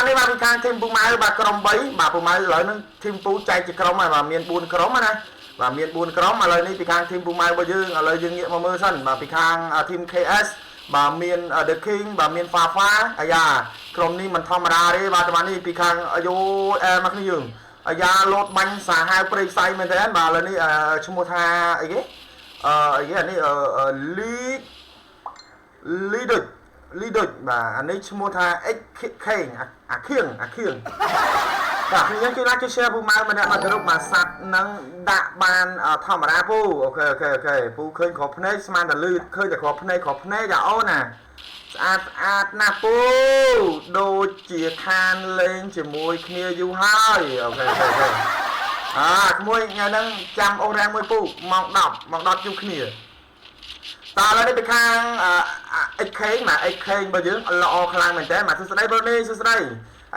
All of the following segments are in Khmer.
នេះបាទពីខាង team ពូម៉ៅបាទក្រុម3បាទពូម៉ៅឥឡូវហ្នឹង team ពូចែកជាក្រុមហើយបាទមាន4ក្រុមណាបាទមាន4ក្រុមឥឡូវនេះពីខាង team ពូម៉ៅរបស់យើងឥឡូវយើងងាកមកមើលសិនបាទពីខាង team KS បាទមាន The King បាទមាន Fafa អាយ៉ាក្រុមនេះមិនធម្មតាទេបាទតាមនេះពីខាងអាយ៉ូអែមកគ្នាយើងអាយ៉ាលោតបាញ់សាហាវព្រៃផ្សៃមែនតើបាទឥឡូវនេះឈ្មោះថាអីគេអឺអីគេអានេះលីលីដូចលីដូចបាទអានេះឈ្មោះថា X ខេងអាខៀងអាខៀងបាទខ្ញុំជួយ like ជួយ share ពូម៉ៅម្នាក់មកគ្រប់បាទសัตว์នឹងដាក់បានធម្មតាពូ OK OK OK ពូឃើញគ្រាប់ភ្នែកស្មានតែលឺឃើញតែគ្រាប់ភ្នែកគ្រាប់ភ្នែកយ៉ាអូនណាស្អាតស្អាតណាស់ពូដូចជាខានលេងជាមួយគ្នាយូរហើយ OK OK OK អាក្មួយថ្ងៃហ្នឹងចាំអូរាំងមួយពូម៉ោង10ម៉ោង10ជួបគ្នាតើឥឡូវនេះពីខាង XK បាទ XK របស់យើងល្អខ្លាំងមែនតើបាទសួស្តីប្រូនេះសួស្តី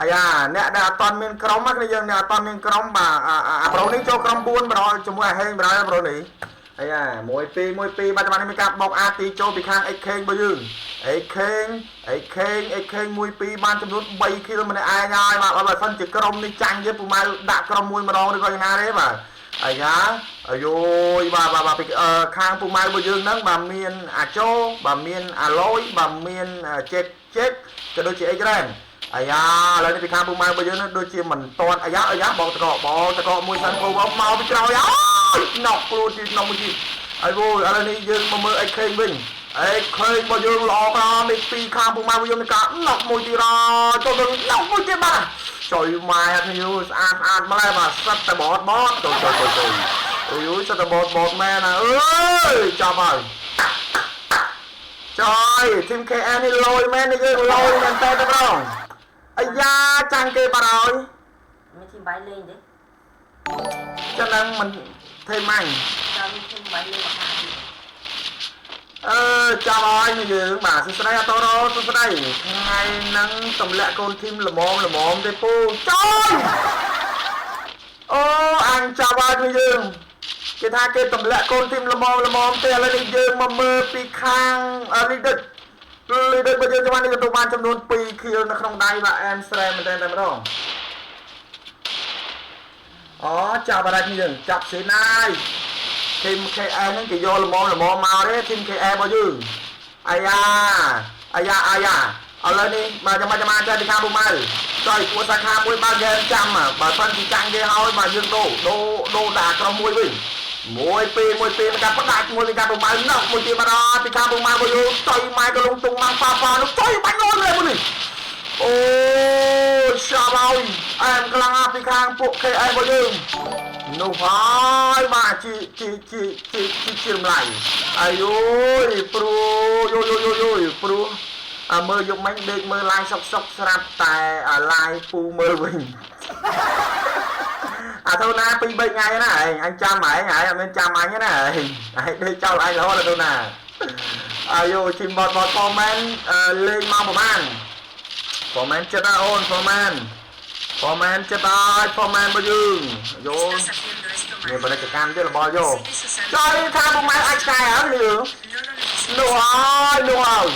អាយ៉ាអ្នកដែលអត់ទាន់មានក្រុមណាយើងអ្នកអត់ទាន់មានក្រុមបាទអាប្រូនេះចូលក្រុម4បរជាមួយអាហេងបរប្រូនេះអាយ៉ា1 2 1 2បាទនេះមានការបោកអាទីចូលពីខាង XK របស់យើង XK XK XK 1 2បានចំនួន3 kill ម្នាក់ឯងហើយបាទបើសិនជាក្រុមនេះចាញ់យើងពូម៉ៅដាក់ក្រុមមួយម្ដងឬក៏យ៉ាងណាទេបាទអាយ៉ាអាយយបាទបាទបាទពីខាងពូម៉ៅរបស់យើងហ្នឹងបាទមានអាចោបាទមានអាឡយបាទមានជេកជេកក៏ដូចជាអ៊ីក្រានអាយ៉ាឥឡូវនេះពីខាងពូម៉ៅរបស់យើងហ្នឹងដូចជាមិនតាន់អាយ៉ាអាយ៉ាបងតកបងតកមួយសិនពូមកមកពីក្រោយអើយណក់ខ្លួនទីណក់មួយទៀតហើយអូឥឡូវនេះយើងមកមើលអីខេងវិញអេឃើញរបស់យើងល្អខ្លាំងនេះពីខាងពូម៉ៅរបស់យើងមានការណក់មួយទៀតចូលទៅណក់មួយទៀតបាទចុយម៉ែអត់យូស្អាតស្អាតម្លេះបាទសិតតែបតបតចូលចូលចូលចូលអូយសិតតែបតបតមែនណាអើយចាប់ហើយចយ team KN នេះលយមែននេះយើងលយមែនតើតែប្រងអាយ៉ាចាំងគេបាត់ហើយ មាន team បាយលេងទេ ចឹងហ្នឹងមិនធ្វើម៉ាញ់ ចាំមាន team បាយលេងមកខាងទៀត អឺចាប់ហើយនេះយើងបាទសួស្តីអតរ៉ូសួស្តីថ្ងៃហ្នឹងទម្លាក់កូន team ល្មមល្មមទេពូចយអូអញចាប់ហើយគឺយើងគេថាគេទម្លាក់កូន team ល្មមល្មមទេឥឡូវនេះយើងមកមើលពីខាងលីឌិតលីឌិតរបស់យើងច្បាស់នេះទទួលបានចំនួន2 kill នៅក្នុងដៃបាទអែមស្រែមែនតើតែម្ដងអូចាប់អរ៉ាយើងចាប់សេណាយ team KS ហ្នឹងគេយកល្មមល្មមមកទេ team KS របស់យើងអាយ៉ាអាយ៉ាអាយ៉ាឥឡូវនេះបាទចាំចាំចេះពីខាងពុកម៉ៅចុយពួកសាខាមួយបើហ្គេមចាំបើសិនជាចាញ់គេហើយបាទយើងដូរដូរដូរដាក់ក្រុមមួយវិញមួយពីរមួយពីរមានការផ្ដាច់មួយមានការពុកម៉ៅណក់មួយទៀតបាទពីខាងពុកម៉ៅរបស់យើងចុយម៉ែក៏លងទុងម៉ាំងប៉ាប៉ានោះចុយបាញ់លន់เลยមួយនេះអូឆាប់ហើយអែមខ្លាំងណាស់ពីខាងពួក KS របស់យើងនោះហើយបាទជាជាជាជាជាជាតម្លៃអាយយព្រោះយយយយយព្រោះអាមើលយកមិញដេកមើល live សុកសុកស្រាប់តែ live ពូមើលវិញអាទៅណា2 3ថ្ងៃណាឯងអញចាំឯងឯងអត់មានចាំអញណាឯងឯងដេកចោលឯងរហូតទៅណាអាយជីមបតបត comment លេងមកប្រហែល comment ចិត្តអូន comment comment ចិត្តហើយ comment របស់យើងយោមានពាណិជ្ជកម្មទៀតរបស់យោចុយថាពុកម៉ែអាចឆ្កែហើយលឺនោះហើយនោះហើយ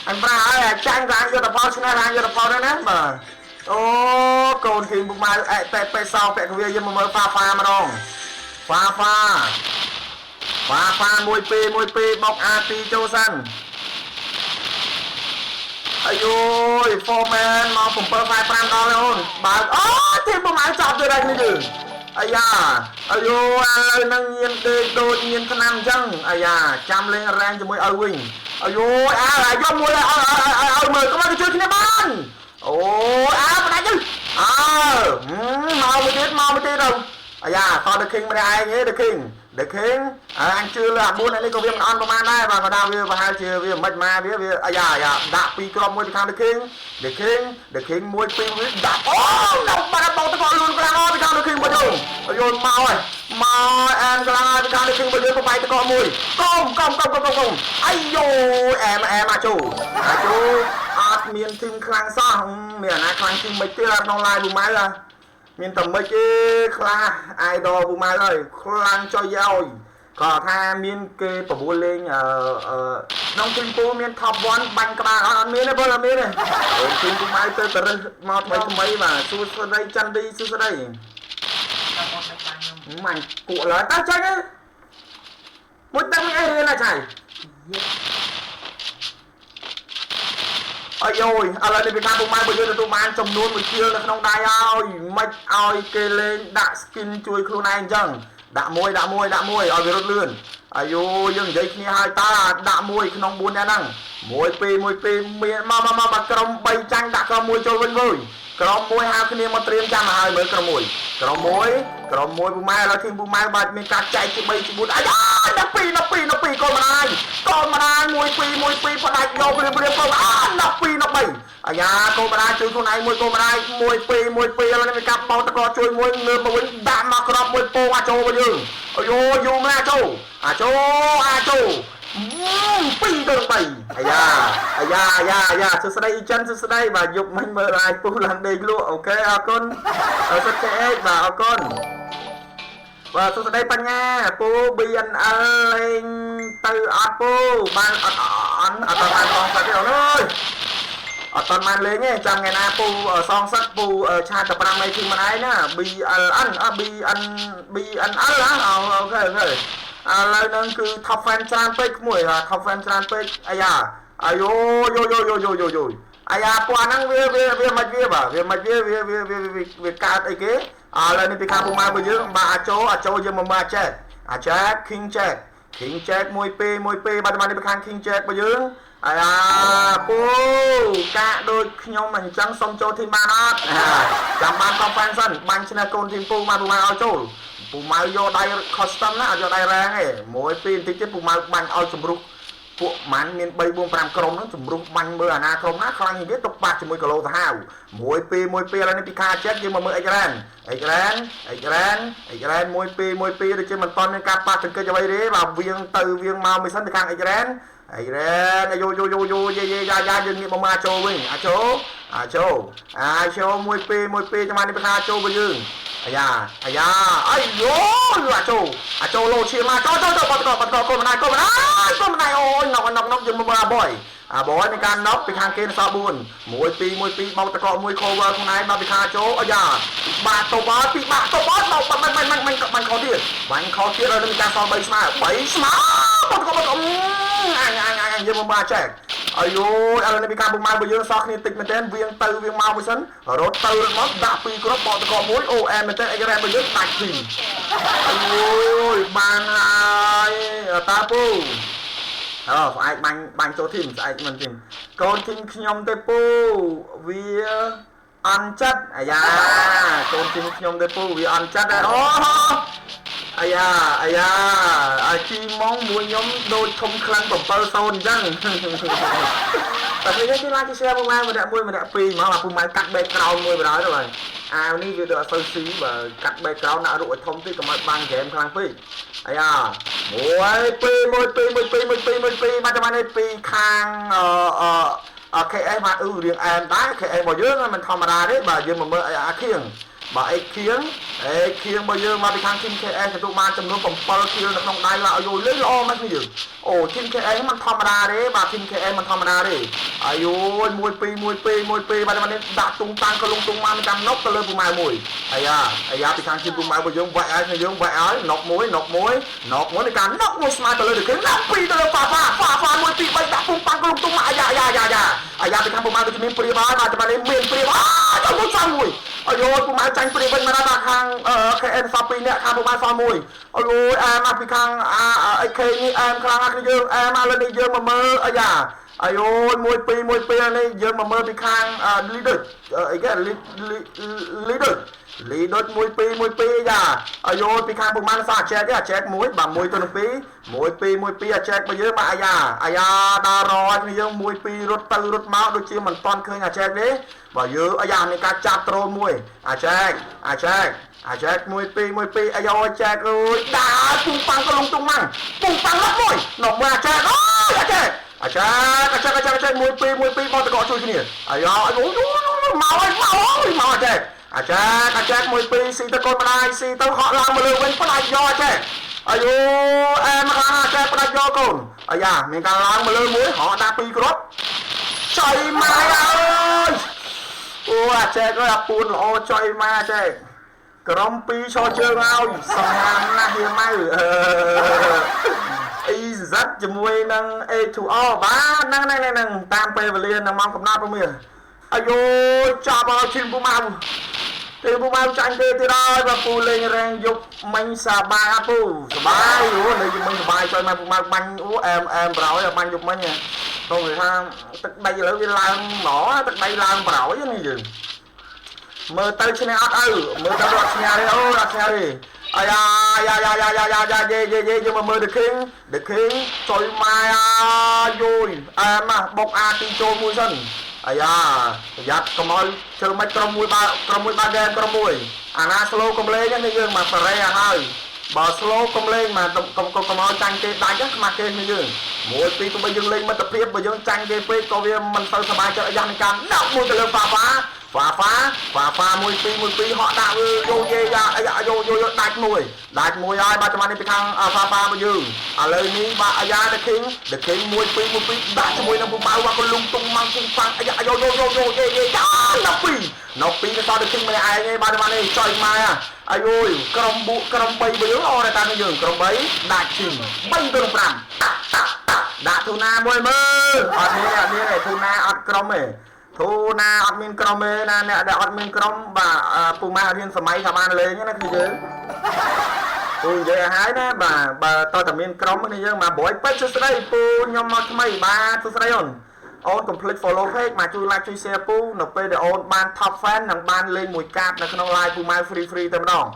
អញប្រាហើយចាញ់រាងយុទ្ធផលឈ្នះរាងយុទ្ធផលដែរណាបាទអូកូន team ពុកម៉ែអេប៉េប៉េសោពាក់កវាយើងមកមើលហ្វាហ្វាម្ដងហ្វាហ្វាហ្វាហ្វា1 2 1 2បុកអា2ចូលសិនអាយយ Foreman មក7.45ដល់ហើយអូនបើកអូ team ពុកម៉ែចាប់ទៀតហើយគ្នាយើងអាយ៉ាអាយឥឡូវហ្នឹងញៀនដេកដូចញៀនឆ្នាំអញ្ចឹងអាយ៉ាចាំលេងរែងជាមួយឪវិញអាយអើអាយកមួយឲ្យឲ្យឲ្យមើលកុំឲ្យជួយគ្នាបានអូអើផ្ដាច់ទៅអើមកមួយទៀតមកមួយទៀតទៅអាយ៉ាត The King ម្នាក់ឯងទេ The King The King អញជឿលើអា4នេះក៏វាមិនអន់ប្រហែលដែរបាទគាត់ថាវាប្រហែលជាវាមិនមកវាវាអាយ៉ាអាយ៉ាដាក់ពីរគ្រាប់មួយពីខាង The King The King The King មួយពីរវាដាក់អូដាក់បាត់បោកទៅគាត់លួនខ្លាំងអស់ពីខាង The King របស់យើងយល់មកហើយមកអែមខ្លាំងហើយពីខាង The King របស់យើងបបាយតកមួយកុំកុំកុំកុំកុំអាយយោអែមអែមអាជូអាជូអត់មាន team ខ្លាំងសោះមានអាណាខ្លាំង team មិនទៀតក្នុង live ពូម៉ៅហ៎មានតែមិនទេខ្លះ idol ពូម៉ៅហើយខ្លាំងចុយឲ្យ ក៏ថាមានគេបបួលលេងអឺអឺក្នុង team ពូមាន top 1បាញ់ក្បាលអត់អត់មានទេបងអត់មានទេអូ team ពូម៉ៅទៅទៅរើសមកថ្មីថ្មីបាទសួស្តីចន្ទឌីសួស្តី ដល់មកមិនបានខ្ញុំ មាញ់គក់ឡើយតើចាញ់មួយទឹកមិនអីរៀនណាចៃ យេ អាយយឥឡូវនេះពីខាងពុកម៉ែបើយើងទទួលបានចំនួនមួយគៀលនៅក្នុងដៃហើយមិនឲ្យគេលេងដាក់ skin ជួយខ្លួនឯងអញ្ចឹងដាក់មួយដាក់មួយដាក់មួយឲ្យវារត់លឿនអាយយើងនិយាយគ្នាហើយតើដាក់មួយក្នុង4នាក់ហ្នឹង1 2 1 2មានមកមកមកក្រុម3ចាញ់ដាក់ក្រុម1ចូលវិញវិញក្រុម1ហៅគ្នាមកត្រៀមចាំឲ្យមើលក្រុម1ក្រុម1ក្រុម1ពូម៉ែឥឡូវ team ពូម៉ែបាទមានការចែកជា3ជា4អាយ12 12 12កូនម្ដាយកូនម្ដាយ1 2 1 2ផ្ដាច់យកព្រាមព្រាមកូនអា12 13អាយ៉ាកូនម្ដាយជួយខ្លួនឯងមួយកូនម្ដាយ1 2 1 2ឥឡូវនេះមានការបោកតកជួយមួយងើបមកវិញដាក់មកក្របមួយពងអាចចូលមកយើងអាយយូម្លាចូលអាចចូលអាចចូល2ទៅ3អាយ៉ាអាយ៉ាអាយ៉ាអាយ៉ាសួស្តីអ៊ីចិនសួស្តីបាទយប់មិញមើល live ពុះឡើងដេកលក់ OK អរគុណសុខេអេបាទអរគុណបាទសួស្តីបញ្ញាពូ BNL លេងទៅអត់ពូបានអត់អត់អត់បានសងសឹកទេអូនអើយអត់តបានលេងទេចាំថ្ងៃណាពូសងសឹកពូ chat ទៅ5នៃ team មិនឯងណា BLN អ BN BNL ហ៎ OK OK ឥឡូវហ្នឹងគឺ top fan ច្រើនពេកក្មួយ top fan ច្រើនពេកអាយ៉ាអាយូយូយូយូយូយូយូអាយ៉ាពណ៌ហ្នឹងវាវាវាមិនវាបាទវាមិនវាវាវាវាវាកើតអីគេឥឡូវនេះពីខាងពុកម៉ែរបស់យើងបាទអាចោអាចោយើងមកមើលអាចែកអាចែក King Jack King Jack 1 2 1 2បាទនេះពីខាង King Jack របស់យើងអាយ៉ាពូកាក់ដូចខ្ញុំអញ្ចឹងសុំចូល team បានអត់ចាំបាន top fan សិនបាញ់ឈ្នះកូន team ពូបានពូម៉ែឲ្យចូលពូម៉ៅយកដៃ custom ណាអត់យកដៃរ៉ាងទេមួយពីរបន្តិចទៀតពូម៉ៅបាញ់ឲ្យជំរុះពួកម៉ាន់មាន3 4 5ក្រុមហ្នឹងជំរុះបាញ់មើលអាណាក្រុមណាខ្លាំងជាងគេទុកបាក់ជាមួយគីឡូសាហាវ1 2 1 2ឥឡូវនេះពីខាចិត្តយើងមកមើលអិចរ៉ែនអិចរ៉ែនអិចរ៉ែនអិចរ៉ែន1 2 1 2ដូចជាមិនតន់មានការប៉ះទង្គិចអ្វីទេបាទវៀងទៅវៀងមកមិនសិនពីខាងអិចរ៉ែនអិចរ៉ែនអាយូយូយូយូយេយេយ៉ាយ៉ាយើងងាកមកមកចូលវិញអាចោអាចោអាចោ1 2 1 2ចាំនេះពីខាចូលវិញយើងអាយ៉ាអាយ៉ាអាយូអាចោអាចោលោឈាមមកចូលចូលចូលបាត់កបាត់កកូនម្ដាយកូនម្ដាយកូនម្ដាយអូយណុកណុកណុកយើងមកមើលអាបយអាបយในការណុកពីខាងគេសល់4 1 2 1 2បោកតកមួយ cover ខ្លួនឯងមកពីខាងចូលអាយ៉ាបាក់តបពីបាក់តបបោកបាញ់បាញ់បាញ់បាញ់បាញ់ខុសទៀតបាញ់ខុសទៀតឲ្យនឹងការសល់3ស្មើ3ស្មើបាត់កបាត់អញអញអញយើងមកមើលចែកអាយូឥឡូវនេះពីការពុកម៉ៅបើយើងសោះគ្នាតិចមែនទែនវៀងទៅវៀងមកមួយសិនរត់ទៅរត់មកដាក់ពីរគ្រាប់បកតកមួយអូអែមែនទែនអីរ៉ែបើយើងដាច់ពីអាយូបានហើយតាពូអូស្អែកបាញ់បាញ់ចូល team ស្អែកមិន team កូន team ខ្ញុំទេពូវាអន់ចិត្តអាយ៉ាកូន team ខ្ញុំទេពូវាអន់ចិត្តដែរអូអាយ៉ាអាយ៉ាអាជីម៉ងមួយខ្ញុំដូចធំខ្លាំង7-0អញ្ចឹងតែពេលនេះគេឡើងគេ share ពុកម៉ែម្នាក់មួយម្នាក់ពីរហ្មងអាពុកម៉ែកាត់ background មួយបណ្ដោយទៅបាទអាវនេះវាដូចអត់សូវស៊ីបើកាត់ background ដាក់រូបឲ្យធំតិចកុំឲ្យបាំងហ្គេមខ្លាំងពេកអាយ៉ា1 2 1 2 1 2 1 2 1 2បាទចាំនេះពីខាងអឺអឺ KS បាទអឺរៀងអែមដែរ KS របស់យើងមិនធម្មតាទេបាទយើងមកមើលអាខៀងបាទអេខៀងអេខៀងរបស់យើងមកពីខាង team KS ទទួលបានចំនួន7 kill នៅក្នុងដៃឡាអាយលេងល្អមែនយើងអូ team KS មិនធម្មតាទេបាទ team KS មិនធម្មតាទេអាយ1 2 1 2 1 2បាទនេះដាក់ទុងតាំងក៏លងទុងមកចាំណុកទៅលើពូម៉ៅមួយអាយ៉ាអាយ៉ាពីខាង team ពូម៉ៅរបស់យើងវាយឲ្យយើងវាយឲ្យណុកមួយណុកមួយណុកមួយនៃការណុកមួយស្មើទៅលើទៅគេណុក2ទៅលើហ្វាហ្វាហ្វាហ្វា1 2 3ដាក់ពុំប៉ាំងក៏លងទុងមកអាយ៉ាអាយ៉ាអាយ៉ាអាយ៉ាពីខាងពូម៉ៅដូចមានព្រាបហើយបាទតែនេះមានព្រាបអើចូលមួយសំមួយអាយពូម៉ៅចាញ់ព្រាបវិញមកដល់បាទខាង KN សល់2នាក់ខាងពូម៉ៅសល់1អាយអែមពីខាង AK នេះអែមខ្លាំងណាស់គ្នាយើងអែមឥឡូវនេះយើងមកមើលអាយ៉ាអាយ1 2 1 2នេះយើងមកមើលពីខាង leader អីគេ leader លីដូច1 2 1 2យ៉ាអាយពីខាងពុកម៉ានសអាចែកទេអាចែក1បាទ1ទៅនឹង2 1 2 1 2អាចែករបស់យើងបាទអាយ៉ាអាយ៉ាដល់រយគ្នាយើង1 2រត់ទៅរត់មកដូចជាមិនតាន់ឃើញអាចែកទេបើយើងអាយ៉ាមានការចាប់ត្រូលមួយអាចែកអាចែកអាចែក1 2 1 2អាយ៉ចែកអើយដើរពុំប៉ាំងក៏លងទុំម៉ាំងពុំប៉ាំងណុកមួយណុកមួយអាចែកអូយអាចែកអាចែកអាចែកអាចែកអាចែក1 2 1 2បោះតកជួយគ្នាអាយ៉អូយមកហើយមកហើយមកអាចែកអាចែកអាចែក1 2ស៊ីទៅកូនម្ដាយស៊ីទៅហក់ឡើងមកលើវិញផ្ដាច់យកអាចែក អាយូអែមខ្លាំងណាស់ចែកផ្ដាច់យកកូនអាយ៉ាមានការឡើងមកលើមួយហោដាក់ពីរគ្រាប់ចុយម៉ែអើយអូអាចែកអើយអាពួនល្អចុយម៉ែចែកក្រុមពីរឈរជើងឲ្យសំហាមណាស់ហៀម៉ៅអ៊ីហ្សិតជាមួយនឹង A2O បាទហ្នឹងហ្នឹងហ្នឹងតាមពេលវេលានឹងម៉ោងកំណត់ពមៀអាយូចាប់ឲ្យឈីមពូម៉ៅទេពូម៉ៅចាញ់ទេទៀតហើយបាទពូលេងរែងយប់មិញសាបាយអពូសបាយអូលេងយប់មិញសបាយចុយមកពូម៉ៅបាញ់អូអែមអែមប្រោយបាញ់យប់មិញទៅគេថាទឹកដីឥឡូវវាឡើងហ្មងទឹកដីឡើងប្រោយនេះយើងមើលទៅឈ្នះអត់ឪមើលទៅអត់ឈ្នះទេអូអត់ឈ្នះទេអាយ៉ាយ៉ាយ៉ាយ៉ាយ៉ាយ៉ាយ៉ាយេយេយេយើងមកមើល The King The King ចុយម៉ែអាយយអែមបុកអាទីចូលមួយសិនអាយ៉ាប្រយ័ត្នកុំឲ្យធ្វើមិនក្រុមមួយបើក្រុមមួយបើហ្គេមក្រុមមួយអាណា slow កុំលេងនេះយើងមកសារ៉េឲ្យហើយបើ slow កុំលេងមកកុំកុំកុំឲ្យចាញ់គេដាច់ខ្មាស់គេនេះយើងមួយពីរទោះបីយើងលេងមិត្តភាពបើយើងចាញ់គេពេកក៏វាមិនសូវសប្បាយចិត្តយ៉ាងនៃការដាក់មួយទៅលើហ្វាហ្វាហ្វាហ្វាហ្វាហ្វាមួយពីរមួយពីរហក់ដាក់វាយោយេយ៉ាយោយោយោដាច់មួយដាច់មួយហើយបាទចាំនេះពីខាងហ្វាហ្វាមកយើងឥឡូវនេះបាទអាយ៉ា The King The King មួយពីរមួយពីរដាក់ជាមួយនឹងពូម៉ៅបាទក៏លុងទុំម៉ាំងពុងប៉ាំងអាយ៉ាយោយោយោយោយេយេយ៉ា12នៅពីរទៅ The King ម្នាក់ឯងឯងបាទចាំនេះចុយម៉ែអាយយក្រុមបុក្រុម3បើយើងអូតែតាមយើងក្រុម3ដាច់ឈីម3ទៅ5ដាក់ទូណាមួយមើលអត់មានអត់មានទេទូណាអត់ក្រុមទេធូណាអត់មានក្រុមទេណាអ្នកដែលអត់មានក្រុមបាទពូម៉ាអត់ហ៊ានសម័យថាបានលេងណាគឺយើងពូនិយាយឲ្យហើយណាបាទបើតើតែមានក្រុមនេះយើងមកប្រយពេជ្រសួស្ដីពូខ្ញុំមកថ្មីបាទសួស្ដីអូនអូនកុំភ្លេច follow page មកជួយ like ជួយ share ពូនៅពេលដែលអូនបាន top fan និងបានលេងមួយកាតនៅក្នុង live ពូម៉ៅ free free តែម្ដង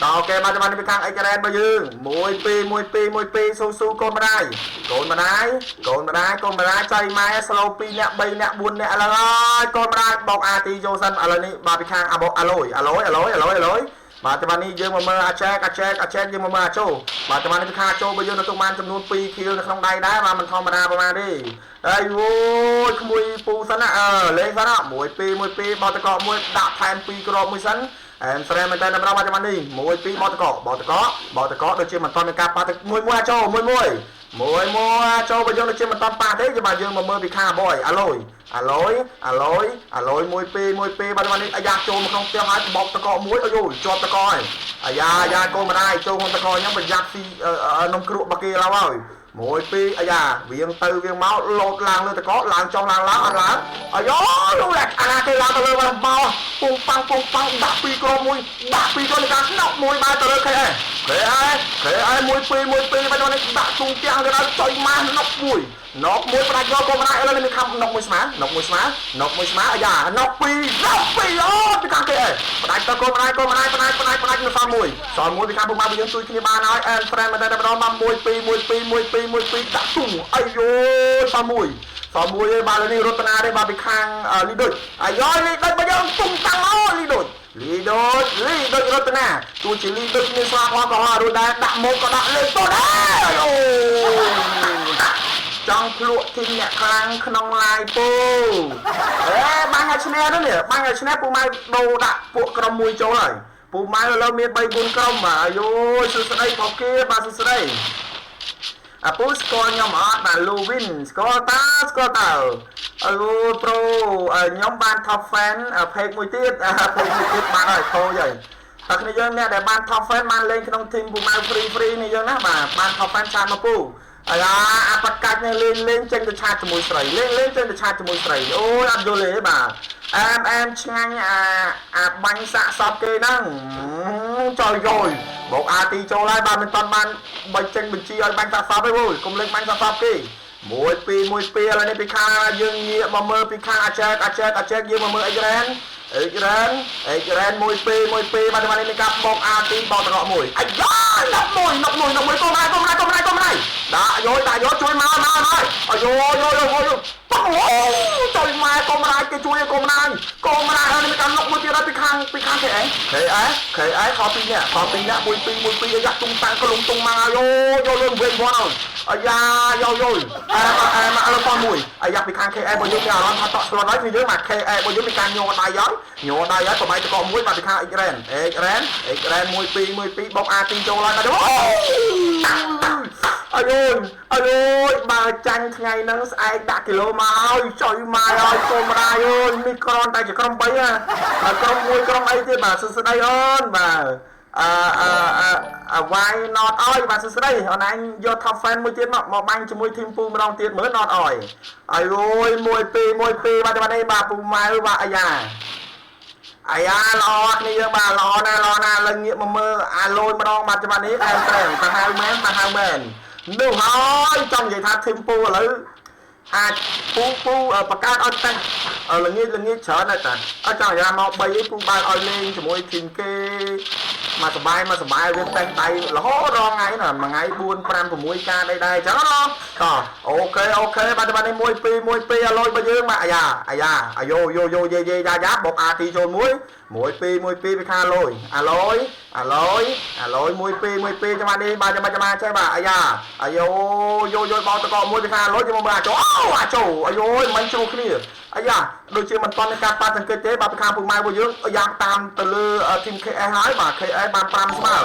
តអូខេបាទចាំនេះពីខាង Xren របស់យើង1 2 1 2 1 2ស៊ូស៊ូកូនម្ដាយកូនម្ដាយកូនម្ដាយកូនម្ដាយចៃម៉ែ slow 2នាក់3នាក់4នាក់ឥឡូវហើយកូនម្ដាយបោក AT ចូលសិនឥឡូវនេះបាទពីខាងអាបអាឡូយអាឡូយអាឡូយអាឡូយអាឡូយបាទចាំនេះយើងមកមើលអាចែកអាចែកអាចែកយើងមកមើលអាចោបាទចាំនេះពីខាងអាចោបើយើងទទួលបានចំនួន2 kill នៅក្នុងដៃដែរបាទមិនធម្មតាប្រហែលទេហើយអូយក្មួយពូសិនណាអឺលេងសិនណា1 2 1 2បោតកមួយដាក់ថែម2គ្រាប់មួយសិនអែមស្រែមែនតើតម្រង់បាទចាំនេះ1 2បោតកបោតកបោតកដូចជាមិនតមានការប៉ះទៅមួយមួយអាចោមួយមួយមួយមួយអាចោបើយើងដូចជាមិនតប៉ះទេបាទយើងមកមើលពីខាងបយអាឡូយអាឡូយអាឡូយអាឡូយ1 2 1 2បាទនេះអាយ៉ាចូលមកក្នុងផ្ទះហើយបោកតកមួយអូយជាប់តកហើយអាយ៉ាអាយ៉ាកូនម្ដាយចូលក្នុងតកខ្ញុំប្រយ័ត្នស៊ីនំគ្រក់បគេឡើយហើយមួយពីរអាយ៉ាវៀងទៅវៀងមកលោតឡើងលើតកឡើងចុះឡើងឡើងអត់ឡើងអាយ៉លោកអាណាគេឡើងទៅលើមកពងប៉ាំងពងប៉ាំងដាក់ពីរគ្រាប់មួយដាក់ពីរគ្រាប់នៃការស្នប់មួយបែរទៅលើ KS KS KS 1 2 1 2បែរនេះដាក់ជុងទាំងទៅដល់ចុយម៉ាស់ណុកមួយណុកមួយផ្ដាច់យកកុំដែរឥឡូវនេះមានខំណុកមួយស្មើណុកមួយស្មើណុកមួយស្មើអាយ៉ាណុកពីរណុកពីរអូពីខាង KS ផ្ដាច់ទៅកុំដែរកុំដែរផ្ដាច់ផ្ដាច់ផ្ដាច់នៅសល់មួយសល់មួយពីខាងពុកម៉ាយើងជួយគ្នាបានហើយអែន friend មកតែម្ដងមក1 2 1 2 1 2 1 2ដាក់ទុំអាយយសល់មួយសល់មួយឯងបាទនេះរតនាទេបាទពីខាងលីដូចអាយយលីដូចបើយើងទុំតាំងអូលីដូចលីដូចលីដូចរតនាទោះជាលីដូចមានស្លាផងក៏រួចដែរដាក់មកក៏ដាក់លេខទៅដែរអូចង់ភ្លក់ធីមអ្នកខ្លាំងក្នុង live ពូអេបាញ់ឲ្យឈ្នះទៅនេះបាញ់ឲ្យឈ្នះពូម៉ៅដូរដាក់ពួកក្រុមមួយចូលហើយពូម៉ៅឥឡូវមាន3 4ក្រុមបាទអាយយសួស្ដីផកគេបាទសួស្ដីអាពូស្គាល់ខ្ញុំអត់បាទលូវិនស្គាល់តាស្គាល់តើអើប្រូខ្ញុំបាន top fan page មួយទៀត page មួយទៀតបានហើយខូចហើយតែគ្នាយើងអ្នកដែលបាន top fan បានលេងក្នុង team ពូម៉ៅ free free នេះយើងណាបាទបាន top fan ឆាតមកពូអាយ៉ាអាបកាច់នេះលេងលេងចេញទៅឆាតជាមួយស្រីលេងលេងចេញទៅឆាតជាមួយស្រីអូយអត់យល់ទេបាទអែមអែមឆ្ងាញ់អាអាបាញ់សាក់សពគេហ្នឹងចយយយបោកអាទីចូលហើយបាទមិនតាន់បានបើចេញបញ្ជាឲ្យបាញ់សាក់សពទេអូយកុំលេងបាញ់សាក់សពគេ1 2 1 2ឥឡូវនេះពីខាងយើងងាកមកមើលពីខាងអាចែកអាចែកអាចែកយើងមកមើលអ៊ីរ៉ែនអ៊ីរ៉ែនអ៊ីរ៉ែន1 2 1 2បាទនេះមានការបោកអាទីបោកតកមួយអាយ៉ាណុកមួយណុកមួយណុកមួយកុំហើយកុំហើយកុំហើយកុំហើយដាក់យោដាក់យោជួយមកមកមកអាយោយោយោយោប៉ោជួយម៉ែកុំរាយគេជួយកុំរាយកុំរាយហើយមានការណុកមួយទៀតហើយពីខាង ពីខាង KS KS KS ខ2នាក់ខ2នាក់1 2 1 2អាយ៉ាទុំតាំងក៏លំទុំមកយោយោលឿនវិញវត្តហើយអាយ៉ាយោយោអែមអែមឥឡូវតមួយអាយ៉ាពីខាង KS របស់យើងមានអារម្មណ៍ថាតក់ស្លុតហើយគឺយើងមក KS របស់យើងមានការញ័រដៃហើយញ័រដៃហើយប្របាយតកមួយបាទពីខាង X-Ren X-Ren X-Ren 1 2 1 2បុក AT ចូលហើយបាទអូអាយយអាយយបើចាញ់ថ្ងៃហ្នឹងស្អែកដាក់គីឡូមកហើយចុយមកហើយកុំរាយអើយនេះក្រនតែជាក្រុម3ណាហើយក្រុមមួយក្រុមអីទៀតបាទសួស្ដីអូនបាទអឺអឺអឺ why not អើយបាទសួស្ដីអូនឯងយក top fan មួយទៀតមកមកបាញ់ជាមួយ team ពូម្ដងទៀតមើល not អើយអាយយ1 2 1 2បាទបាទនេះបាទពូម៉ៅបាទអាយ៉ាអាយ៉ាល្អគ្នាយើងបាទល្អណាស់ល្អណាស់ឡើងងាកមកមើលអាលយម្ដងបាទច្បាស់នេះអែមត្រែមទៅហៅមែនទៅហៅមែននោះហើយចង់និយាយថា team ពូឥឡូវអាចពូពូបង្កើតឲ្យតេស្តល្ងាចល្ងាចច្រើនដែរតាអត់ចង់និយាយមក3អីពូបើកឲ្យលេងជាមួយ team គេមកសបាយមកសបាយវាតេស្តដៃរហូតរាល់ថ្ងៃណាមួយថ្ងៃ4 5 6ការដែរដែរអញ្ចឹងណាត OK OK បាទបាទនេះ1 2 1 2អាលយរបស់យើងមកអាយ៉ាអាយ៉ាអាយ៉ូយ៉ូយ៉ូយេយេយ៉ាយ៉ាបុកអាទីចូលមួយ1 2 1 2ពីខាងលយអាលយអាលយអាលយ1 2 1 2ចាំនេះបាទចាំចាំចេះបាទអាយ៉ាអាយ៉ូយ៉ូយ៉ូបោតកមួយពីខាងលយចាំមើលអាចោអូអាចោអាយ៉ូមិនជ្រុះគ្នាអាយ៉ាដូចជាមិនតន់ในការប៉ះទង្គិចទេបាទពីខាងពូម៉ៅរបស់យើងយ៉ាងតាមទៅលើ team KS ហើយបាទ KS បាន5ស្មើ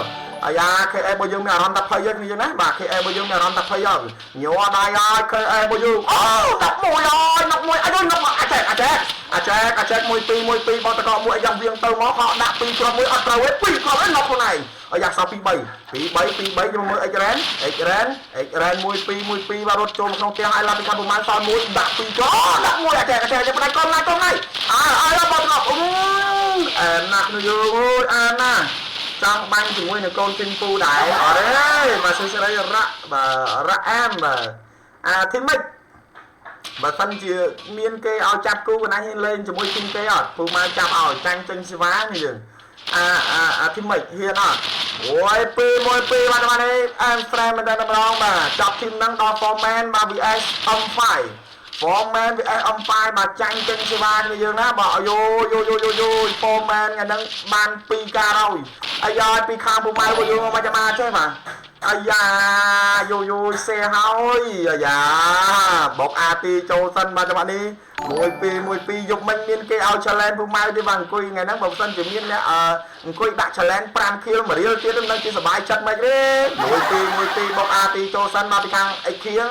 អាយ៉ា KS របស់យើងមានអារម្មណ៍ថាភ័យហ្នឹងយើងណាបាទ KS របស់យើងមានអារម្មណ៍ថាភ័យហើយញ័រដៃហើយ KS របស់យើងអូ11ហើយ11អាយនឹកអាចែកអាចែកអាចែកអាចែក1 2 1 2បតកមួយអាយ៉ាវៀងទៅមកហក់ដាក់2គ្រាប់មួយអត់ត្រូវទេ2គ្រាប់ឯងណុកខ្លួនឯងអាយ៉ាសល់2 3 2 3 2 3ខ្ញុំមើល X-Ren X-Ren X-Ren 1 2 1 2បាទរត់ចូលក្នុងផ្ទះហើយឡើងពីខាងប្រមាណសល់មួយដាក់2គ្រាប់ដាក់មួយអាចែកអាចែកផ្ដាច់កុំណាកុំណាអើអើបតកអឺអែណាស់យើងអើយអែណាស់ចង់បាញ់ជាមួយនឹងកូនទីងពូដែរអត់ទេបាទសួស្តីរ៉ាបាទរ៉ាអែមបាទអាធីមិចបើសិនជាមានគេឲ្យចាប់គូកណាហ៊ានលេងជាមួយទីងគេអត់ពូមកចាប់ឲ្យចាញ់ចេញសេវានេះយើងអាអាអាធីមិចហ៊ានអត់អូយ2 1 2បាទបាទនេះអែម frame មែនតើម្ដងបាទចាប់ធីមហ្នឹងដល់ Foreman បាទ VS M5 Foreman VS M5 បាទចាញ់ចេញសេវាគ្នាយើងណាបាទយោយោយោយោយោ Foreman ថ្ងៃហ្នឹងបាន2ការហើយអាយ៉ាពីខាងពូម៉ៅរបស់យើងមកចាំមកចេះបាទអាយ៉ាយូយូសេហើយអាយ៉ាបុកអាទីចូលសិនបាទចាំនេះ1 2 1 2យប់មិញមានគេឲ្យ challenge ពូម៉ៅទេបាទអង្គុយថ្ងៃហ្នឹងបើមិនសិនជាមានអ្នកអង្គុយដាក់ challenge 5 kill 1រៀលទៀតមិនដឹងជាសប្បាយចិត្តមិនទេ1 2 1 2បុកអាទីចូលសិនបាទពីខាងអេខៀង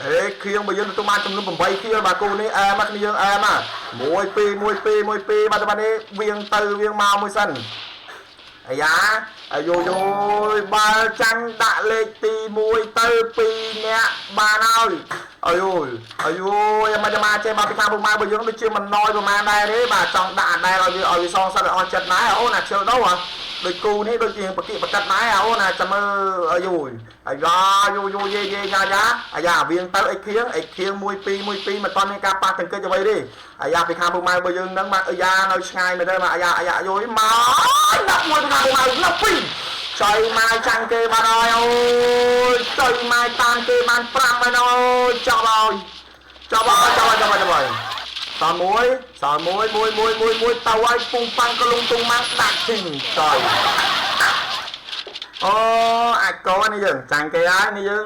អេខៀងបើយើងទទួលបានចំនួន8 kill បាទគូនេះអែមកគ្នាយើងអែមក1 2 1 2 1 2បាទបាទនេះវៀងទៅវៀងមកមួយសិនអាយ៉ាអាយយយបាល់ចាញ់ដាក់លេខទី1ទៅ2នាក់បានហើយអាយយអាយយមិនមកចេះមកពីខាងពុកម៉ែរបស់យើងដូចជាមិនណយប្រហែលដែរទេបាទចង់ដាក់អដែរឲ្យវាឲ្យវាសងសិតឲ្យអស់ចិត្តដែរអូនអាខ្ជិលដោដូចគូនេះដូចជាបកិបកិតដែរអូនអាចាំមើលអាយយអាយ៉ាយយយយយយ៉ាយ៉ាអាយ៉ាវៀងទៅអីខៀងអីខៀង1 2 1 2មិនតន់មានការប៉ះទង្គិចអ្វីទេអាយ៉ាពីខាងពុកម៉ែរបស់យើងនឹងបាទអាយ៉ានៅឆ្ងាយមែនទេបាទអាយ៉ាអាយ៉ាយយមកដាក់មួយពីខាងពុកម៉ែដាក់ពីរចៃម៉ាយចាញ់គេបាត់ហើយអូយចៃម៉ាយតាមគេបាន5ហើយអូយចប់ហើយចប់ហើយចប់ហើយចប់ហើយចប់ហើយសល់មួយសល់មួយមួយមួយមួយមួយទៅហើយពុំប៉ាំងកលុងទុងម៉ាំងដាក់ធីងចៃអូអាចកនេះយើងចាញ់គេហើយនេះយើង